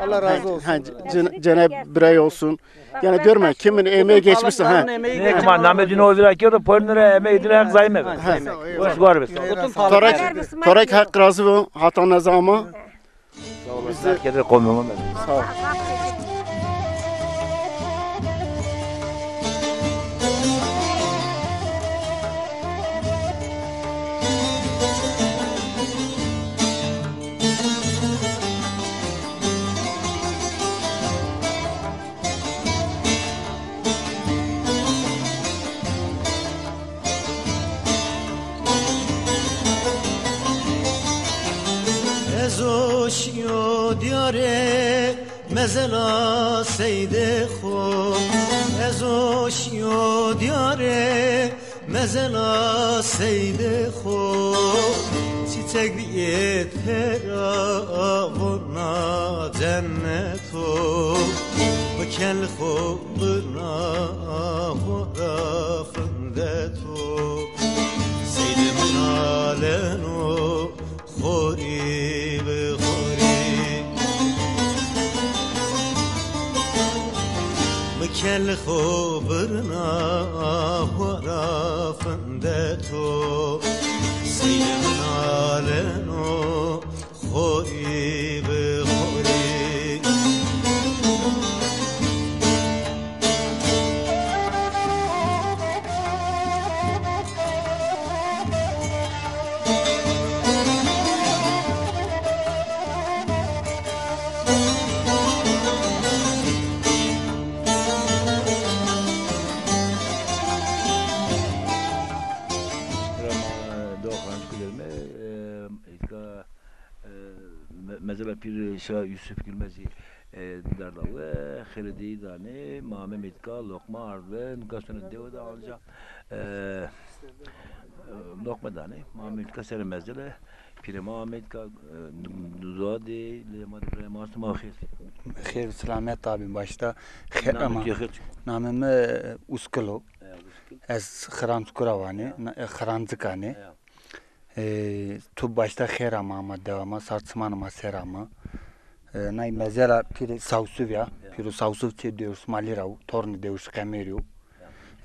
Allah razı olsun. He, cine, cine birey olsun. Yani diyorum ya, kimin emeği geçmişse, ha. Ne ki ma namê dîno vîra kerdo, poyunira emeği dîne Heq zayî mevero. Ha. Hoş var be. Torek, torek Heq razı bo, hata ne zaman. Sağ olasın. Keder komum. Sağ ol. Ezo şiyo diyarê mezela seydê xo. Ezo şiyo diyarê mezela seydê xo. Çîçek bîyê tera vona cennet. To, bi kel xo bina xo ra findeto. Seydê min aleno xorî bi xorî. Bi kel xo birna xo ra findeto. Seydê min aleno xorî bi xorî. Doxan kulerime, e, îtka E, me-, mesela Pîr Şah Yusuf Gülmezî, e, derda we, xêrê dey danê, ma Mehmet ka loqma ard ve, nika sone dewe de anca, e, e, loqma danê, ma Mehmet ka serê mezele, Pîrê ma ameyî ka, e, dua de, lê ma de birayê ma esto, ma xêr. Xêr û selamet abî başta. Xêr ama. Namê mi, e, Uskil o. E, Uskil. Ez Xiranckura vanê, e, Xiranckik anê. E, tu başta xêr ama, ama dewa ma, sar çimanê ma ser ama. E, nay mezela Pîrê Sawsiv ya. Pîro Sawsiv çê Dewr Smalî ra o, tornê Dewr Qemerî yo.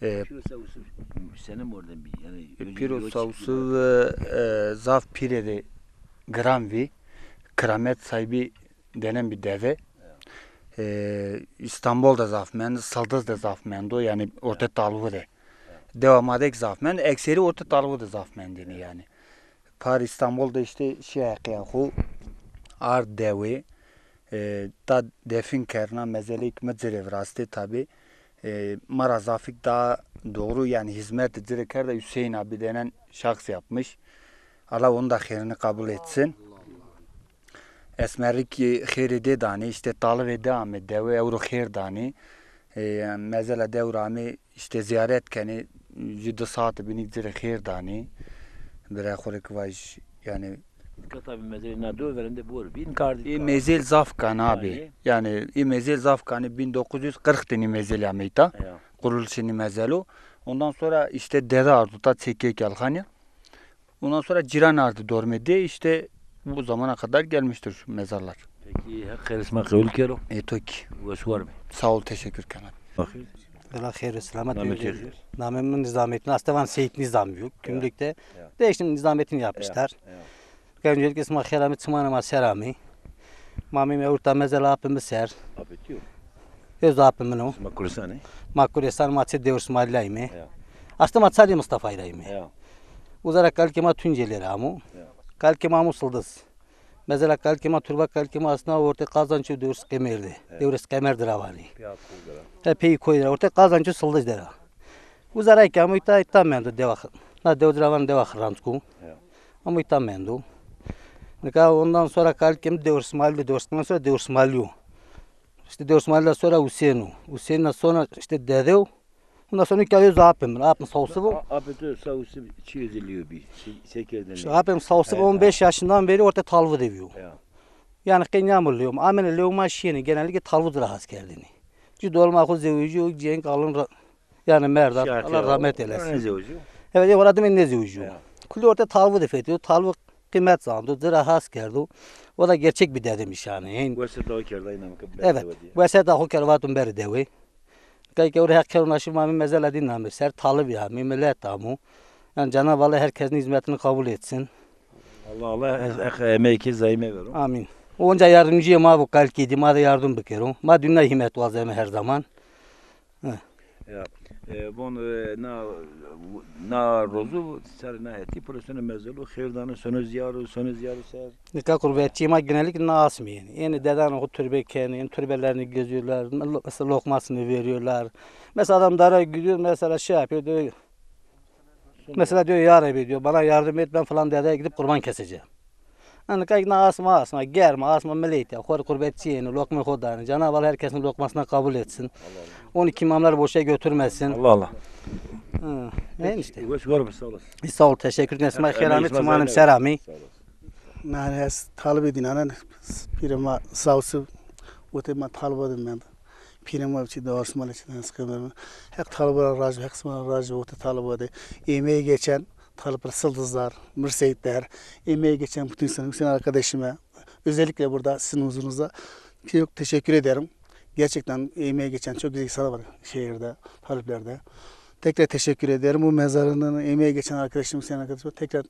E, Pîro Sawsiv sene mordem bî? Yanî, e, Pîro Sawsiv, e, e, zaf pîrê de giran vî, kiramet saybî denen bir dede. E, İstanbul de zaf mend, Sildiz de zaf mendo, yanî ortê Talvu de. Dewa ma de kî zaf mend, ekseri ortê Talvu de zaf mendêne yanî. Par İstanbul de îşte şî heqîya xo ard dewê, e, da defin kerna, mezelêk mi ci rê virastê tabî. E, ma ra zafik daha doğru yanî hizmetî ci rê kerda Hüseyin abi denen şahs yapmış. Allah onun da xêrini kabul etsin. Esmerî kî xêrê dê danê, îşte talivê dê amê, dewê ewro xêr danê. E, mezela dewr amê, îşte ziyaret kenê, jû di saat binî ci rê xêr danê. Birê xo rê kî vaj, yanî. Ka tabî mezelê na do verende bor bîn kardî. Ê mezel zaf kan abî. Yanî. Yanî, ê mezel zaf kanî, bin dokuz yüz kırk de nî mezel ameyta. Ya. Kuruluşê nî mezel o. Ondan sonra îşte dede ardo ta çê kêkê Alxanya. Ondan sonra cîran ardi dormê dê, işte bu zamana kadar gelmiştir şu mezarlar. Peki, Heq xêrê sima qebul kero. E, to kî. Wes war bê. Sağ ol, teşekkür kena. Bakayım. Vela xêr û selamet. Namê bê. Çi? Namê mi Nizamettin, aslında van Seyit Nizam yo. Ya. Kimlikte. Ya. Değiştim, Nizamettin yapmışlar. Ya. Ya. Öncelikle sima xêr amê, çimanê ma ser amê. Ma ameyme ewro ta mezela apê mi ser. Apê to yo? Ez apê mi no. Ma Kurdistanê? Ma Kurdistan, ma çê Dewr Smalî ra yîme. Ya. Aslında ma Çalê Mustafayî ra yîme. Ya. Uza ra kalikê ma Tuncelî ra amo. Ya. Kalikê ma amo Sildiz. Mesela kalikê ma, turba kalikê ma aslında ortê Kazanç û Dewr Qemer de. Ya. Dewr Qemer de ra vanê. Pey koy de ra. He, pey koy de ra. Ortê Kazanç û Sildiz de ra. Uza ra kî amo îta, îta mendo dewa. Na dew de ra vanê dewa Xiranckû. Ya. Amo îta mendo. Nika ondan sonra kalikê mi Dewr Smalî, Dewr Smalî sonra Dewr Smalî yo. İşte Dewr Smalî ra sonra Hüseyin o. Hüseyin ra sonra işte dede o. Ondan sonra kî ez apê mi, apê mi Sawsiv o. A-, apê to Sawsiv çi özelliği yo bî? Şey, se kerdene? İşte apê mi Sawsiv on beş yaşından beri ortê Talvu de bîyo. Ya. Yanî qey nîyamo lewm. Amêne lewma şîyêne, genellikle Talvu de ra has kerdêne. Ci dolma xo zewicîyo, cenk alın ra-, yanî merdan. Allah rahmet eylesin. Nêzewicîyo? Evet, ê ora dime nêzewicîyo. Ya. Kulî ortê Talvu de fetîyo. Talvu qîmet zando, ci ra has kerdo. O da gerçek bir dedemiş yanî. Weseta xo kerda înan ke. Evet, weseta xo kerdo, vato berê dewê. Kay ke ewro Heq kero naşîb ma amê mezela dîn amê ser, talib amê, milet amo. Yanî Cenab-ı Allah herkesin hizmetini kabul etsin. Allah Allah, Heq, Heq emeyê kê zayî mevero. Amîn. Onca yardımcı ma bo, kalikê dî ma de yardım bikero. Ma dîna hîmet wazeme her zaman. Heh. Ya, e, bon, e, na, na rozu ser na hetî piro sono mezelu, xêr dano, sono ziyaro, sono ziyaro ser. Nika qurbetçîyê ma genellikle na asmî yenê. Ênê dedanê xo turbe kenê, ênê turbelerini geziyorlar, lo-, mesela lokmasını veriyorlar. Mesela adam dara gidiyor, mesela şey yapıyor, diyor, mesela diyor, "Ya Rabbi," diyor, "bana yardım et, ben falan dedeye gidip kurban keseceğim." Yanî kay na asma asma, germa asma, milet ya, xo rê qurbetçî yenê, lokmê xo danê. Cenab-ı Allah herkesin lokmasını kabul etsin. Onu kim imamlar boşa götürmesin. Allah Allah. Ha, neymiş işte. Wes war bê, sağ olasın. Sağ ol, teşekkür ederim. Sima xêr amê, çimanê mi ser amê. Sağ olasın. Nane ez talibê dînan a, pîrê ma Sawsiv, wetê ma taliba de mend. Pîrê ma çê Dewr Smalî, çê Dewr Qemer. Heq taliba ra razî, Heq sima ra razî, wetê taliba de. Emeği geçen talipler, Sildizler, Mirseyitler, emeği geçen bütün insan, Hüseyin arkadaşıma, özellikle burada sizin huzurunuzda çok teşekkür ederim. Gerçekten emeği geçen çok güzel insanlar var şehirde, taliplerde. Tekrar teşekkür ederim. Bu mezarının emeği geçen arkadaşım, Hüseyin arkadaşıma tekrar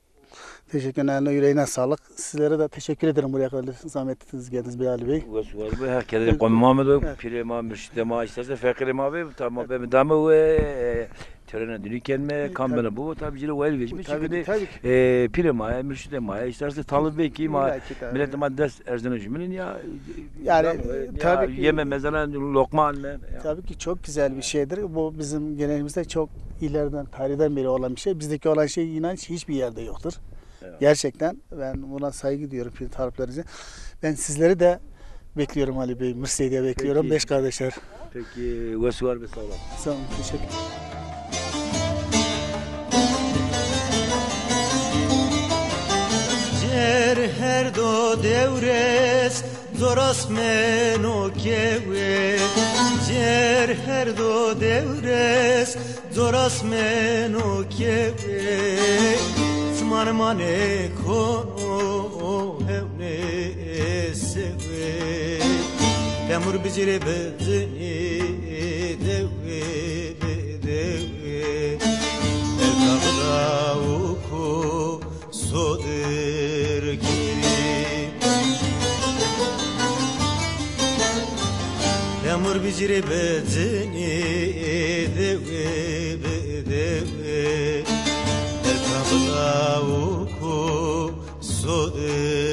teşekkür ederim. Yüreğine sağlık. Sizlere de teşekkür ederim buraya kadar zahmet ettiniz, geldiniz Bilal Bey. Wes war bê, Heq kerdê qomê ma amedo, pîrê ma, murşidê ma, îşte feqîrê ma bê, ta ma beme dame we, e, törena dînî kenme, kam bena bibo, tabî ci rê wayîr vecîme. Tabî, çünkü de, tabî ki. E, pîrê ma ye, murşidê ma ye, îşte talib bê kî ma, miletê ma dest erzeno jumînî ya. Yani, e, tabii ki. Yeme mezana lokma anme. Tabii ki çok güzel bir şeydir. Bu bizim geleneğimizde çok ileriden, tarihten beri olan bir şey. Bizdeki olan şey, inanç hiçbir yerde yoktur. Evet. Gerçekten ben buna saygı duyuyorum, pîrê taliplerinize. Ben sizleri de bekliyorum Ali Bey, Mirseyit'e bekliyorum. Peki. Beş kardeşler. Peki, wes war bê, sağ olun. Sağ olun, teşekkür ederim. Her, her do dewres, zoras meno kewe. Cer, her do dewres, zoras meno kewe. Sman mane kono hewne sewe. Demur bizire bezini dewe, dewe. Elkabda uko sodir kiri. Demur bizire bezini dewe, dewe. Elkabda uko sodir